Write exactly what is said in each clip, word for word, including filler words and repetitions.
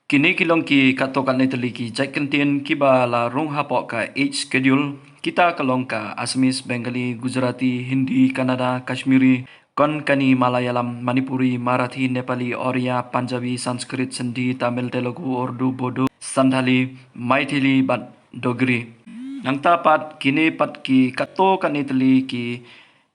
Kine ki long ki katto katne tylli ki jait kyntien kiba la rung hapoh ka Eighth Schedule. Kita ka long ka Assamese, Bengali, Gujarati, Hindi, Kannada, Kashmiri, Konkani, Malayalam, Manipuri, Marathi, Nepali, Oriya, Punjabi, Sanskrit, Sindhi, Tamil, Telugu, Urdu, Bodo, Santhali, Maithili bad Dogri. Nangta pat kine pat ki katto katne tylli ki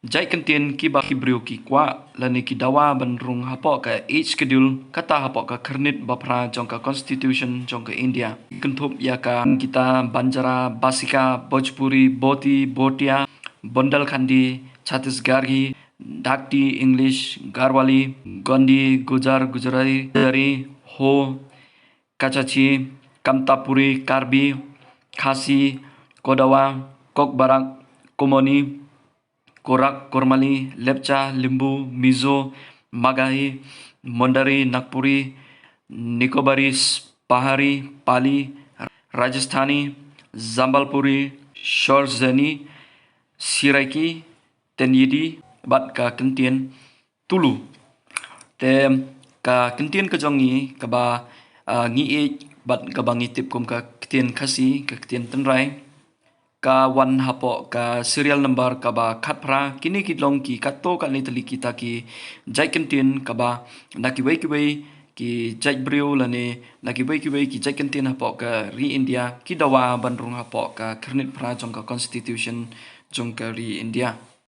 jait kyntien kiba ki briew ki kwah lane ki dawa ban rung hapoh ka Eighth Schedule, kata hapoh ka khyrnit ba phra jong ka Constitution jong ka India. Kynthup ïa ka Gita, Banjara, Basika, Bhojpuri, Boti, Bhotia, Bundelkhandi, Chhattisgarhi, Dagdi, English, Garhwali, Gondi, Gujar, Gujari, Ho, Kachachi, Kamtapuri, Karbi, Khasi, Kodawa, Kokbarak, Komoni, Korak, Kormali, Lepcha, Limbu, Mizo, Magahi, Mundari, Nagpuri, Nicobaris, Pahari, Pali, Rajasthani, Zambalpuri, Shorzeni, Siraiki, Tenyidi bad ka kyntien Tulu. Te ka kyntien ka jong ngi kaba, ah, ngi ïeit bad kaba ngi tip kum ka ktien Khasi, ka ktien tynrai, ka wan hapoh ka serial number kaba khatphra. Kine ki long ki katto katne tylli kita ki jait kyntien kaba na kiwei kiwei ki jait briew lane na kiwei kiwei ki jait kyntien hapoh ka ri India ki dawa ban rung hapoh ka khyrnit phra jong ka Constitution jong ka ri India.